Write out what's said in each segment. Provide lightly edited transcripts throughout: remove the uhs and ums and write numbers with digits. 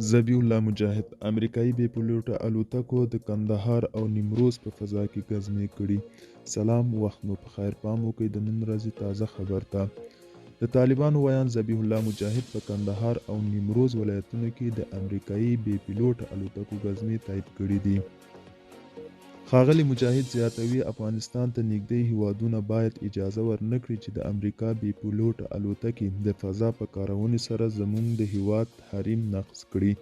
ذبیح الله مجاهد، امریکايي بې پیلوټه الوتکو د کندهار او نیمروز په فضا کې ګزمې کړي. سلام وخت مو په خیر، پام وکړئ د نن ورځې تازه خبر ته. د طالبانو ویاند ذبیح الله مجاهد په کندهار او نیمروز ولایتونو کې د امریکايي بې پیلوټه الوتکو ګزمې تایید کړي دي. ښاغلی مجاهد زیاتوي، افغانستان ته نږدې هېوادونه باید اجازه ورنه کړي چې د امریکا بې پیلوټه الوتکې د فضا په کارونې سره زمونږ د هېواد حریم نقض کړي.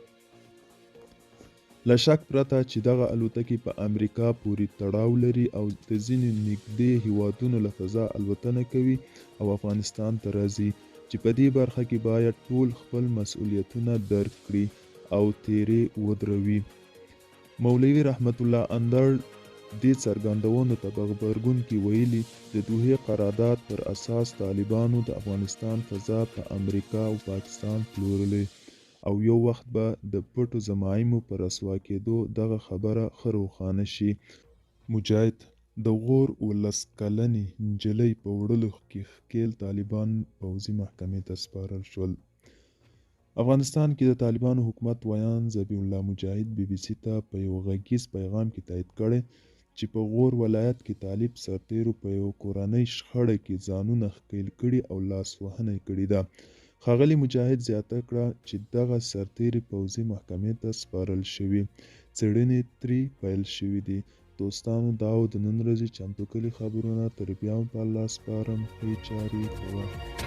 له شک پرته چې دغه الوتکې په امریکا پورې تړاو لري او د ځینو نږدې هېوادونو له فضا الوتنه کوي او افغانستان ته راځي چې په دې برخه کې باید ټول خپل مسؤلیتونه درک کړي او تېری ودروي. مولوي رحمت الله اندړ دې څرګندونو ته په غبرګون کې ویلي، د دوحې قرارداد پر اساس طالبانو د افغانستان فضا په امریکا او پاکستان پلورلې او یو وخت به د پټو ضمایمو په رسوا کېدو دغه خبره ښه روښانه شي. مجاهد، د غور 17 کلنې نجلۍ په وړلو کې ښکېل طالبان پوځي محکمې ته سپارل شول. افغانستان کې د طالبانو حکومت ویاند ذبیح الله مجاهد بي بي سي ته په یوه غږیز پیغام کې تایید کړې چې په غور ولایت کې طالب سرتېرو په یوه کورنۍ شخړه کې ځانونه ښکېل کړي او لاس وهنه یې کړې ده. ښاغلي مجاهد زیاته کړه چې دغه سرتېري پوځي محکمې ته سپارل شوي، څېړنې ترې پیل شوې دي. دوستانو دا و د نن ورځې چمتو کړي خبرونه، تر بیا مو په الله سپارم، ښې چارې کوه.